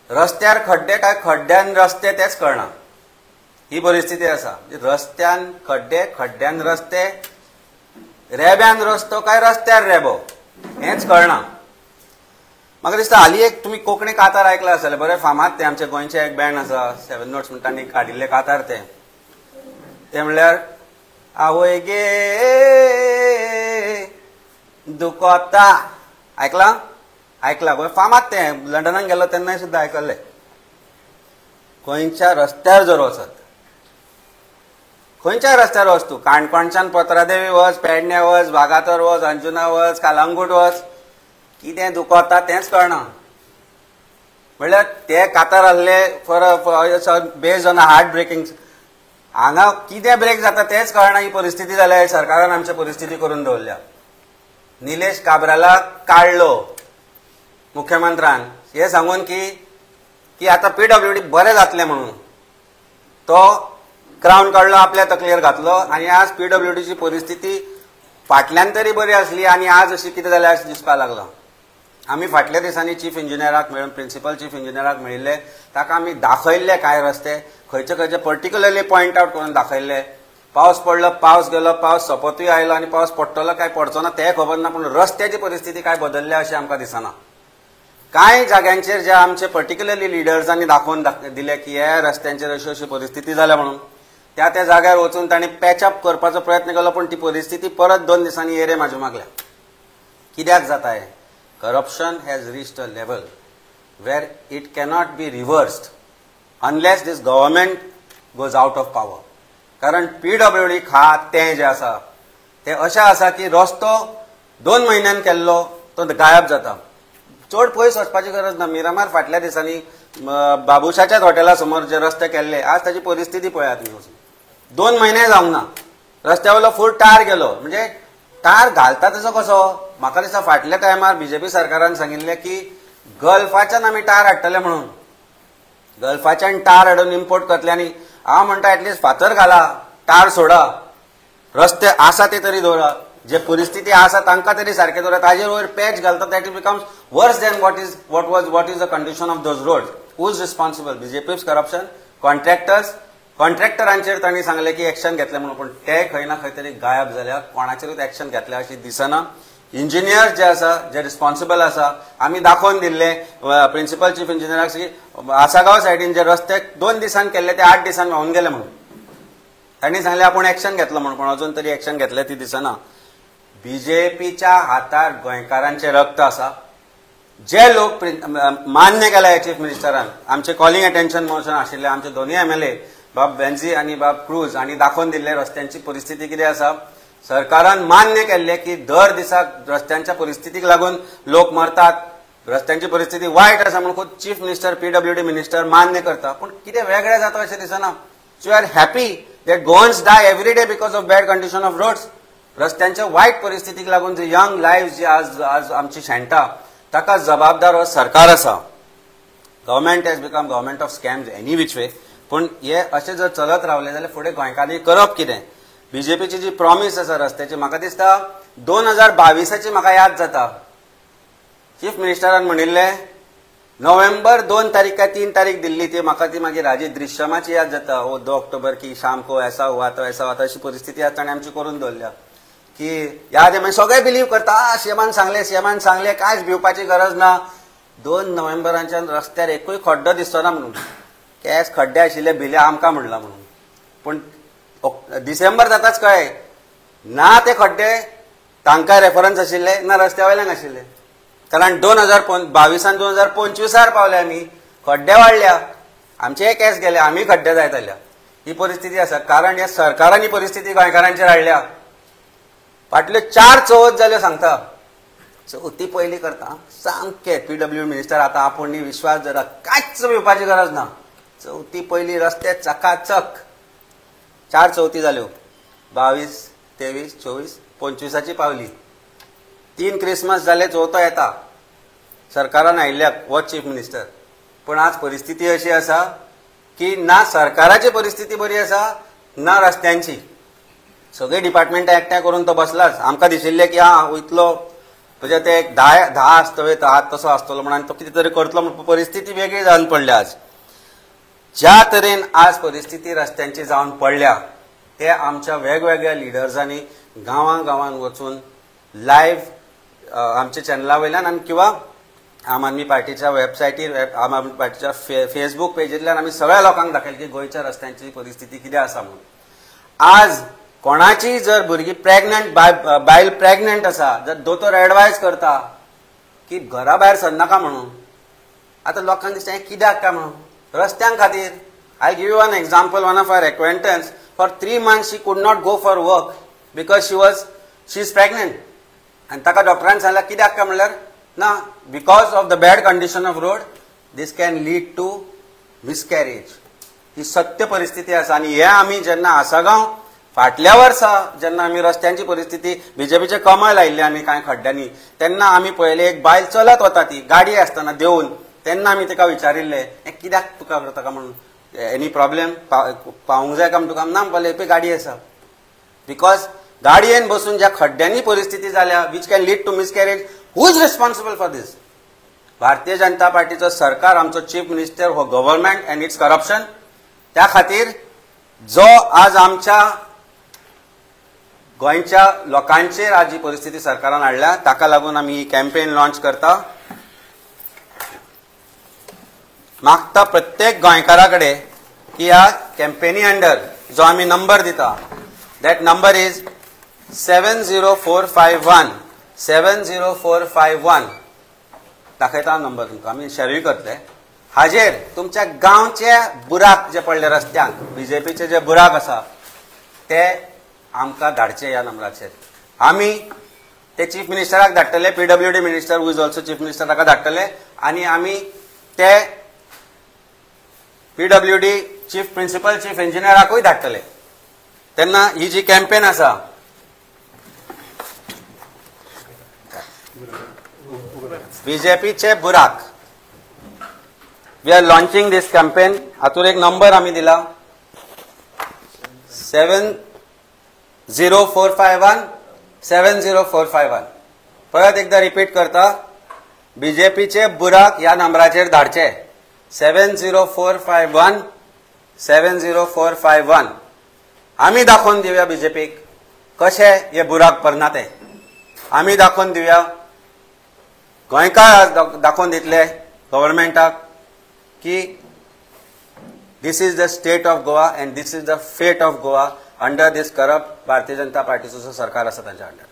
रस्त्यार खड्डे काय खड्ड्यान रस्ते तेच कळना ही परिस्थिती आसा. रस्त्यान खड्डे, खड्ड्यान रस्ते, रेब्यान रस्तो काय रस्त्यार रेबो हेंच कळना. म्हाका दिसता हालीं एक तुमी कोंकणी कातार आयकलां आसतलें, बरें फामाद तें आमच्या गोंयचें एक बँड आसा सेवन नोट्स म्हणटा तांणी काडिल्लें कातार तें, तें म्हणल्यार आवय गे दुकोता. आयकलां? आयकलां गोंय फामाद तें, लंडनाक गेलो तेन्नाय सुद्दां आयकल्लें. खंयच्या रस्त्यार जर वचत, खंयच्या रस्त्यार वच तूं, काणकोणच्यान पत्रादेवी वच, पेडणे वच, वागातोर वच, अंजुना वच, कालांगूट वच, कितें दुखता तेंच कळना. म्हणल्यार ते कातार आहले for based on heart breaking, हांगा कितें ब्रेक जाता तेंच कळना. ही परिस्थिती जाल्या, सरकारान आमची परिस्थिती करून दवरल्या. निलेश काब्रालाक काडलो मुख्यमंत्र्यान हें सांगून की की आतां पीडब्ल्यूडी बरें जातलें म्हणून, तो क्रावन काडलो आपल्या तकलेर घातलो आनी आज पीडब्ल्यूडीची परिस्थिती फाटल्यान तरी बरी आसली आनी आज अशी कितें जाल्या अशें दिसपाक लागलां. आमी फाटल्या दिसांनी चीफ इंजिनियराक मेळून, प्रिंसिपल चीफ इंजिनियराक मेळिल्ले, ताका आमी दाखयल्ले कांय रस्ते खंयचे खंयचे पर्टिक्युलरली पॉयंट आवट करून दाखयल्ले. पावस पडलो, पावस गेलो, पावस सोंपतूय आयलो आनी पावस पडटलो काय पडचो ना तें खबर ना, पूण रस्त्याची परिस्थिती काय बदलल्या अशें आमकां दिसना. कांय जाग्यांचेर जे आमचे पर्टिक्युलरली लिडर्सांनी दाखोवन दिले की ह्या रस्त्यांचेर अशी अशी परिस्थिती जाल्या म्हणून, त्या त्या जाग्यार वचून तांणी पॅचअप करपाचो प्रयत्न केलो, पूण ती परिस्थिती परत 2 दिसांनी येरे म्हाजे मागल्या. कित्याक जाता हें? Corruption has reached a level where it cannot be reversed unless this government goes out of power. कारण पीडब्ल्यूडी खातें जें आसा तें अशें आसा की रस्तो 2 म्हयन्यान केल्लो तो गायब जाता. चड पयस वचपाची गरज ना. मिरामार फाटल्या दिसांनी बाबुशाच्याच हॉटेला समोर जे रस्ते केल्ले, आज ताची परिस्थिती पळयात तुमी वचून, 2 म्हयने जावंक ना रस्त्या वयलो फूल टार गेलो. म्हणजे टार घालता तसो कसो? म्हाका दिसता फाटल्या टायमार बीजेपी सरकारान सांगिल्लें की गल्फाच्यान आमी टार हाडटले म्हणून, गल्फाच्यान टार हाडून इम्पोर्ट करतले आनी हांव म्हणटा एटलिस्ट फातर घाला, टार सोडा, रस्ते आसा ते तरी दवरा, जे परिस्थिती आसा तांकां तरी सारकें दवरा. ताजेर वयर पॅच घालता that it becomes worse than what is the condition of those road. Who is responsible? BJP's corruption, contractors. कॉन्ट्रॅक्टरांचेर तांणी सांगलें की एक्शन घेतलें म्हणून, पूण ते खंय ना खंय तरी गायब जाल्या, कोणाचेरूच एक्शन घेतल्या अशी दिसना. इंजिनियर जे आसा, जे रिस्पॉन्सिबल आसा, आमी दाखोवन दिल्ले प्रिंसिपल चीफ इंजिनियराक की आसागांव सायडीन जे रस्ते 2 दिसान केल्ले ते 8 दिसान व्हांवून गेले म्हणून, तांणी सांगलें आपूण एक्शन घेतलो म्हणून, पूण अजून तरी एक्शन घेतलें ती दिसना. बीजेपीच्या हातार गोंयकारांचें रक्त आसा. जे लोक मान्य केला चीफ मिनिस्टरान, आमचे कॉलिंग अटेन्शन मोशन आशिल्ले आमचे दोनूय एमएलए बाब बेन्झी आनी बाब क्रूज हांणी दाखोवन दिल्ले रस्त्यांची परिस्थिती कितें आसा. सरकारान मान्य केल्लें की दर दिसाक रस्त्यांच्या परिस्थितीक लागून लोक मरतात, रस्त्यांची परिस्थिती वायट आसा म्हणून खूद चीफ मिनिस्टर, पीडब्ल्यूडी मिनिस्टर मान्य करता, पूण कितें वेगळें जाता अशें दिसना. You are happy that Goans die every day because of bad condition of roads. रस्त्यांच्या वायट परिस्थितीक लागून जे यंग लायव्स जी आज आज आमची शेणटा ताका जबाबदार हो सरकार आसा. Government has become government of scams any which way. पूण हे अशें जर चलत रावले जाल्यार फुडें गोंयकारांनी करप कितें? बीजेपीची जी प्रॉमीस आसा रस्त्याची, म्हाका दिसता 2022 म्हाका याद जाता चीफ मिनिस्टरान म्हणिल्लें नोव्हेंबर 2 तारीख काय 3 तारीख दिल्ली ती म्हाका ती मागीर हाजी दृश्यमाची याद जाता. ओ 2 ऑक्टोबर की शाम को ऐसा हुआ तो ऐसा हुआ, अशी परिस्थिती आज ताणें आमची करून दवरल्या की याद मागीर सगळे बिलीव करता, सीएमान सांगलें, सीएमान सांगलें, कांयच भिवपाची गरज ना. 2 नोव्हेंबराच्यान रस्त्यार एकूय खड्डो दिसचो ना म्हणून, केस खड्डे आशिल्ले भिले आमकां म्हणलां म्हणून, पूण डिसेंबर जाताच कळ्ळें ना ते खड्डे तांकां रेफरन्स आशिल्ले ना रस्त्या वयल्यान आशिल्ले. कारण 2022 2025 पावले आमी, खड्डे वाडल्या, आमचेय केस गेले, आमी खड्डे जायत आयल्या. ही परिस्थिती आसा कारण ह्या सरकारान ही परिस्थिती गोंयकारांचेर हाडल्या. फाटल्यो 4 चवथ जाल्यो सांगता, चवथी पयली करता सामकें पीडब्ल्यू मिनिस्टर आतां आपूण न्ही विश्वास जरा कांयच भिवपाची गरज ना. चवथी पयली रस्ते चकाचक, 4 चवथी जाल्यो, 22, 23, 24, 25 पावली, 3 क्रिसमस जाले, चवथो येता सरकारान आयिल्ल्याक हो चीफ मिनिस्टर. पूण आज परिस्थिती अशी आसा की ना सरकाराची परिस्थिती बरी आसा ना रस्त्यांची. सगळे डिपार्टमेंटां एकठांय करून तो बसलाच. आमकां दिशिल्लें की आं इतलो म्हणजे ते एक 10 आसतले हात तसो आसतलो म्हणून तो कितें तरी करतलो म्हण परिस्थिती वेगळी जावन पडल्या. आज ज्या तरेन आज परिस्थिती रस्त्यांची जावन पडल्या ते आमच्या वेगवेगळ्या लिडर्सांनी गांवां गांवांत वचून लायव्ह आमच्या चॅनला वयल्यान आनी किंवा आम आदमी पार्टीच्या वेबसायटीर, आम आदमी पार्टीच्या फेसबूक पेजींतल्यान आमी सगळ्या लोकांक दाखयलें की गोंयच्या रस्त्यांची परिस्थिती कितें आसा म्हणून. आज कोणाची जर भुरगीं प्रेग्नंट, बायल प्रेग्नंट आसा, जर दोतोर एडवायज करता की घरा भायर सरनाका म्हणून, आतां लोकांक दिसता हें कित्याक काय म्हणून, रस्त्यां खातीर. I give you one example. One of our acquaintance, for 3 months she could not go for work because she is pregnant. आनी ताका डॉक्टरान सांगलें कित्याक काय म्हणल्यार ना, because of the bad condition of road this can lead to miscarriage. ही सत्य परिस्थिती आसा. आनी हें आमी जेन्ना आसागांव फाटल्या वर्सा जेन्ना आमी रस्त्यांची परिस्थिती बीजेपीचे कमळ लायिल्ले आमी कांय खड्ड्यांनी, तेन्ना आमी पळयलें एक बायल चलत वता ती गाडी आसतना देंवून, तेन्ना आमी तिका विचारिल्लें हें कित्याक तुका करता काय म्हणून, एनी प्रॉब्लेम पावूंक जाय काय तुका, ना म्हणपाक पळय गाडी आसा. Because गाडयेन बसून ज्या खड्ड्यांनी परिस्थिती जाल्या which can lead to miscarriage, who is responsible for this? Bharatiya Janata पार्टीचो सरकार, आमचो चीफ मिनिस्टर हो गव्हर्नमेंट अँड it's corruption. त्या खातीर जो आज आमच्या गोंयच्या लोकांचेर आज ही परिस्थिती सरकारान हाडल्या ताका लागून आमी ही कॅम्पेन लॉन्च करता. मागता प्रत्येक गोंयकारा कडेन की ह्या कॅम्पेनी अंडर जो आमी नंबर दिता that number is 70451 70451 दाखयता नंबर तुमकां, आमी शेरूय करतले. हाजेर तुमच्या गांवचे बुराक जे पडले रस्त्यांक, बीजेपीचे जे बुराक आसा ते आमकां धाडचे ह्या नंबराचेर. आमी ते चीफ मिनिस्टराक धाडटले, PWD minister who is also chief minister ताका धाडटले, आनी आमी ते पीडब्ल्यूडी चीफ प्रिन्सिपल चीफ इंजिनियराकूय धाडटले. तेन्ना ही जी कॅम्पेन आसा बीजेपीचे बुराक, we are launching this campaign. हातूंत एक नंबर आमी दिला 70451 70451. परत एकदा रिपीट करता, बीजेपीचे बुराक ह्या नंबराचेर धाडचे 70451 70451. आमी दाखोवन दिवया बीजेपीक कशे हे बुराक भरना ते, आमी दाखोवन दिवया, गोंयकार आज दाखोवन दितले गव्हर्मेंटाक की this is the state of Goa and this is the fate of Goa under this corrupt Bharatiya Janata पार्टीचो जो सरकार आसा तांच्या अंडर.